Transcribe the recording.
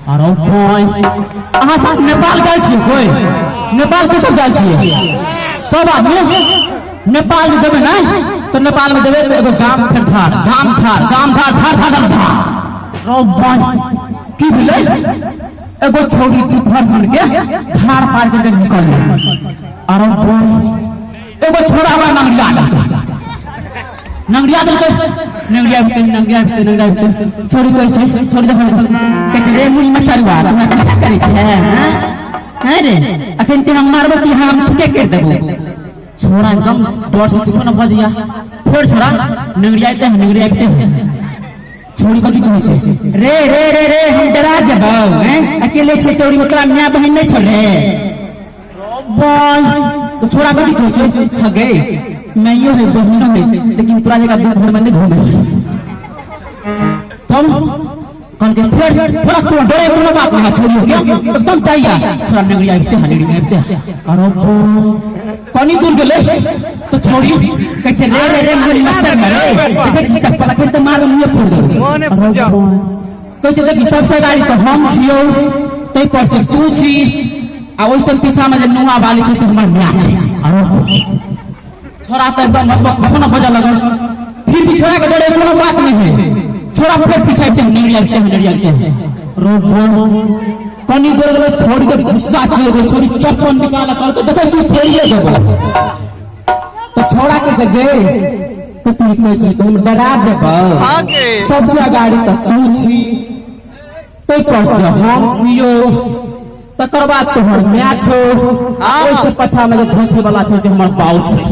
अरे भाई, अहाँ साथ नेपाल गेल छियै? कोई नेपाल के सब गेल छियै? सब आदमी नेपाल जे जेबै ने, तऽ नेपाल में जेबै तऽ एगो गाम, फेर धार, गाम, धार, गाम, धार, धार, धार, धार, धार। रो भाई, की भेलै? एगो छौड़ी दुपहर भर के धार पार करके निकल गेलै। अरे भाई, एगो छोड़ा हमरा नंगरिया देलकै, नंगरिया देलकै, नंगरिया बिते, नंगरिया बिते, नंगरिया बिते। छोड़ी कहै छै, छोड़ी देखल कहै छै, रे मुड़ी मचरुआ, तोरा पीछा करै छै? हैं हैं रे, अखन ते हम मारबो कि हम ठीके कर देबो। छोड़ा एकदम डर से कुछो न बजिया। फेर छोड़ा नंगरियाते हैं, नंगरियाते हैं। छोड़ी कथी कहै छै? रे रे रे रे, हम डरा जेबौ? हैं, अकेले छै चौड़ी, तोरा माय बहिन नहि छौ रे? बाय, तो छोड़ा कथी कहै छै? हगे, माइयो है, बहिनो है, लेकिन तोरा जगह दूध भर में नहीं घूमे। तब कहलकै फेर छोड़ा, तू डरे कोनो बात नहीं, छोड़ी हो गया एकदम तैयार। छोड़ा नगरी आबिते है, नगरी आबिते है। अरे बा, कनी दूर गेलै तो छोड़ी कहै छै, रे रे रे, मुड़ी मच्छर में रे, देखै छी चप्पल, अखन तऽ मारब मुँहे फोड़ देबौ। मोने अरे जा। बा, कहै छै, देखी, सबसे गाड़ी तऽ हम छियौ, ताहि पर से तू छी, आ ओहि से पीछा में जे नुआ वाली छै से हमर माय छै। अरे छोड़ा तऽ एकदम भगवा कुछो न बजऽ लगल। फिर भी छोड़ा के डरे कोनो बात नहीं है। छोड़ा फिर पीछा आबिते है, नगरी आबिते है, नगरी आबिते है। रो कनी दूर गेलै, छोड़ के गुस्सा चढ़ि गेल। छोड़ी चप्पल निकाल करके, देखै छी फेरिए देबो। तो छोड़ा के से गे कथी कहै छी? तुम डरा देबौ? आगे। सबसे अगाड़ी तऽ तू छी, ताहि पर से हम छियौ, तकर बाद तोहर माय छौ, ओहिसँ पाछा मे जे धोती वाला छै से हमर बाउ छै।